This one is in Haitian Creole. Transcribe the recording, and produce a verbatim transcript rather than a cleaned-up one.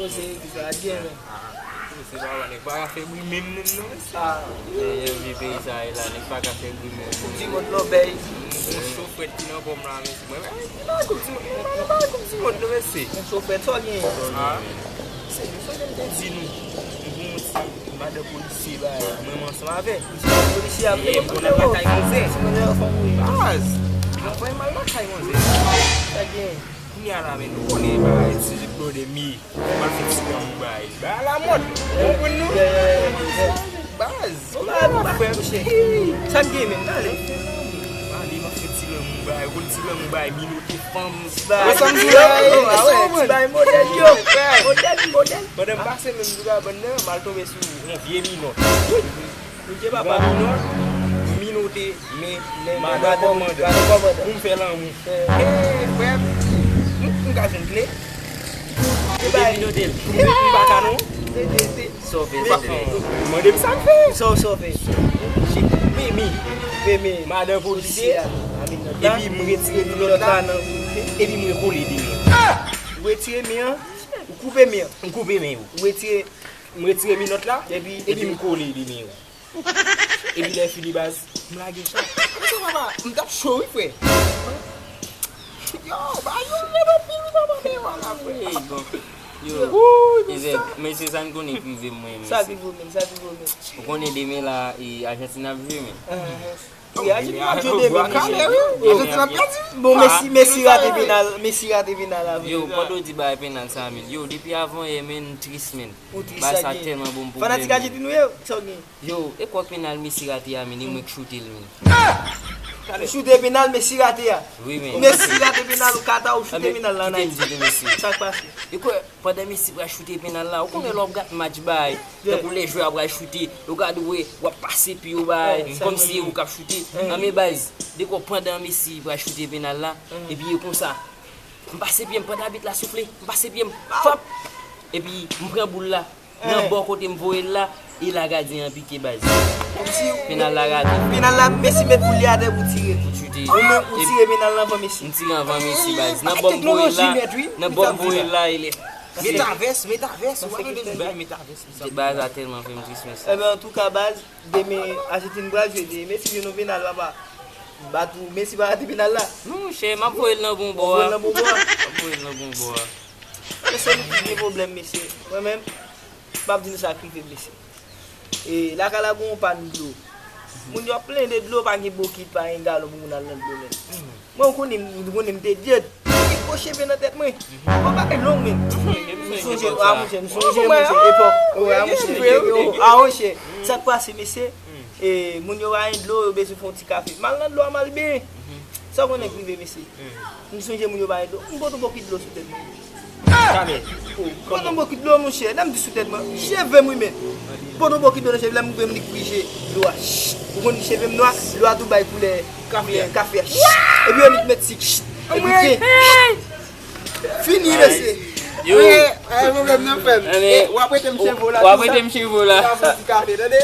Se epi sa gen men. Se pa nèg pa ka fè bri menm menm non, mesye. Ah, men jan vye peyi sa ye la, nèg pa ka fè bri menm. Koup di mond lòbèy. Yon cho frèt ki nan kò m la, mesye. Mwen menm, mwen pa koup di mond, mwen pa koup di mond non, mesye. Yon cho frèt, sa w gen? Ah, se sa m te di nou. M gon yon ti madan polisye ba, mwen ansanm avè. Polisye ap. Ye, bon, n al lakay manzè. Baz, mwen fè mal lakay manzè. Sa gen? Kounye a la, men, nou konnen bagay, se de blode mi. M al fè ti lanmou bay. Bay alamòd. Ou konprann nou? Baz. Ou pa, ou pa fè, monchè. Sa k gen, men, ale. Ale, m ap fè ti lanmou bay. Ou konn ti lanmou bay, minote fanm. Bay. Wè sa m di la, yo, a wè, ti bay modèl, yo. Modèl, modèl. Pandan m pase menm sou kabann nan, m al tonbe sou yon vye minòt. Bondye papa. Yon minòt, minote men madan kòmandan pou m fè lanmou. Eh, frè m, m, m ka jwenn kle? Ou te minote l. M pa ka non. Sa w fè, sa w fè. Mande m sa m fè. Sa w, sa w fè. Mimi. Mimi. Madan polisye. Epi m retire minòt la. Epi m rekole de men. Ou retire men an. Ou koupe men an. M koupe men yo. Ou retire. M retire minòt la. Epi, epi m kole de men yo. Epi lè fini baz, m lage chat. Konsa papa, m t ap cho wi frè. Yo, ba yo vle nan pi wi papa, men wala frè. Ey, bon. Yo, Izèk, mesye sa n konnen k rive mwen, mesye. Sa k rive w menm, sa k rive w menm. Ou konnen demen la, e, Ajantin ap jwe, men. Wi, Ajantin ap jwe demen, mesye. Ajantin ap pèdi. Bon, Messi, Messi rate penal, Messi rate penal la. Yo, pandan w di bagay penal sa, men. Yo, depi avan yè, men, m tris, men. Ou tris, sa gen. Bagay sa tèlman bon m pwoblèm. Fanatik Ajantin ou ye, sa w gen? Yo, e kwè penal Messi rate a, men, e mwen k choute l, men. Ou choute penal Messi rate a? Wi, men. Messi rate penal, ou kata ou choute penal la nan Ayiti. Sa k pase? E kwè, pandan Messi pral choute penal la, ou konnen lè w ap gad match bay, tankou lè jwè a pral choute, yo gade w, w ap pase pye w bay, kòmsi e ou k ap choute. Nan men baz, dekwè pandan Messi pral choute penal la, epi e konsa, m pase pye m pandan abit la soufle, m pase pye m, fap, epi m pran boul la. Nan bò kote m voye l la, e la gadyen an pike baz. Penal la rate. Penal la, Messi met boul li atè pou tire. Pou tire. Ou menm, ou tire penal la anvan Messi. M tire anvan Messi baz. Nan bò m voye l la, nan bò m voye l la, e lè. Metavès, metavès, ou pa tande di bay metavès. Baz la tèlman fè m tris, mesye. Ebyen, antouka, baz, demen, Ajantin pral jwe, demen, Messi jwenn yon penal, papa. Bat ou, Messi pa rate penal la. Non, monchè, m ap voye l nan bon bò a. Ou voye l nan bon bò a? M ap voye l nan bon bò a. Mesye, nou tout gen pwoblèm, mesye. Mwen menm, m ap di nou sa k rive m, mesye. E, lakay la gon pàn dlo. Moun yo ap plende dlo, pa gen bokit, pa gen galon pou moun al nan dlo, men. Mwen, ou konnen, ou konnen m te dyèt. Li pran cheve nan tèt mwen. Mwen pa gen long, men. M sonje, a, monchè, m sonje, monchè, epòk. Wi, a, monchè, a, monchè. Sa k pase, mesye? E, moun yo pa gen dlo, yo bezwen fè yon ti kafe. M al nan dlo a, m al benyen. Sa w konnen k rive, mesye? M sonje moun yo pa gen dlo. M pote yon bokit dlo sou tèt mwen. Pote yon bokit dlo, monchè. Lè m di sou tèt mwen, cheve m wi, men. Pote yon bokit dlo nan cheve, lè m rive, m di k pije dlo a. Ou konn di cheve m nwa, dlo a tou bay koulè, koulè kafe a. Epi yo di k met sik. Epi te. Fini, mesye. Yo. Ay, pwoblèm nan, frè m. W ap rete m cheve w la. W ap rete m cheve w la. Pou ti kafe, tande?